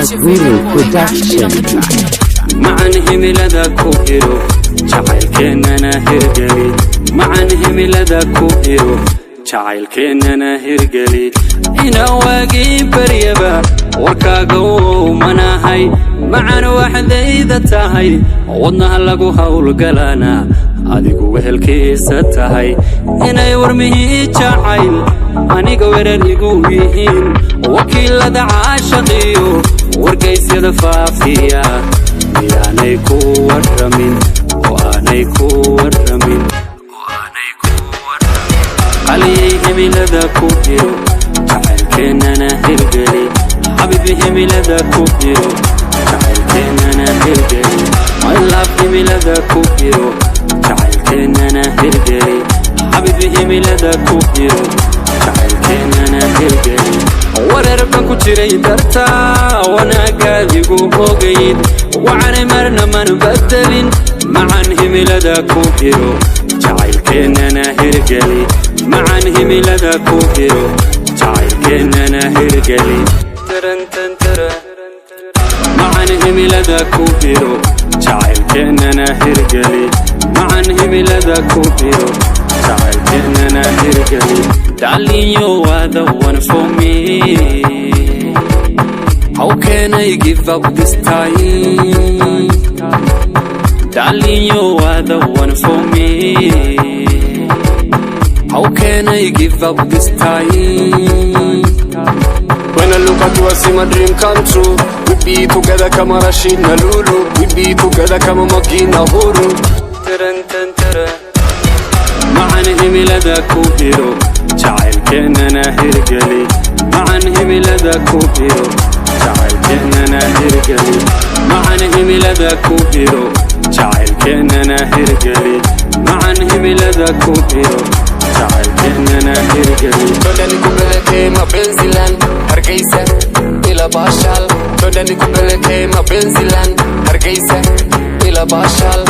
It's your Guru favorite boy, Cash Kid on the Production. track. Macan himilada ku hiro, jacaylkeennana hirgeli. Macan himilada ku hiro, jacaylkeennana hirgeli. Ina waagii baryaba warkaaga uu manahay. Macan waxdayda tahay, wadnaha lagu howlgalana adigu wehelkiisa tahay. Inay warmihii jacayl aniga weerar igu yihiin, wakiilada caashaqiyo wargaysyada faafiya, miyaanay ku warramin oo aanay ku warramin oo aanay ku warramin? Qaliyay, himilada ku hiro, jacaylkeennana hirgeli. Xabibi, himilada ku hiro, jacaylkeennana hirgeli. My love, himilada ku hiro, jacaylkeennana hirgeli. Xabibi, himilada ku hiro, jacaylkeennana hirgeli. Wareer baan ku jiray dartaa, wanaagaadigu ogayd. Wacanay marna man bedelin. Macan himilada ku hiro, jacaylkeennana hirgeli. Macan himilada ku hiro, jacaylkeennana hirgeli. Macan himilada ku hiro, jacaylkeennana hirgeli. Macan himilada ku hiro, jacaylkeennana hirgeli. Darling, you are the one for me. How can I give up this time? Darling, you are the one for me. How can I give up this time? When I look at you, I see my dream come true. We be together kama Rashid na Lulu. We be together kama Magi na Huru. Macan himilada ku hiro, jacaylkeennana hirgeli. Macan himilada ku hiro, jacaylkeennana hirgeli. Macan himilada ku hiro, jacaylkeennana hirgeli. Macan himilada ku hiro, jacaylkeennana hirgeli. Twende nikupeleke mapenziland, Hargeisa ila Baashaal. Twende nikupeleke mapenziland, Hargeisa ila Baashaal.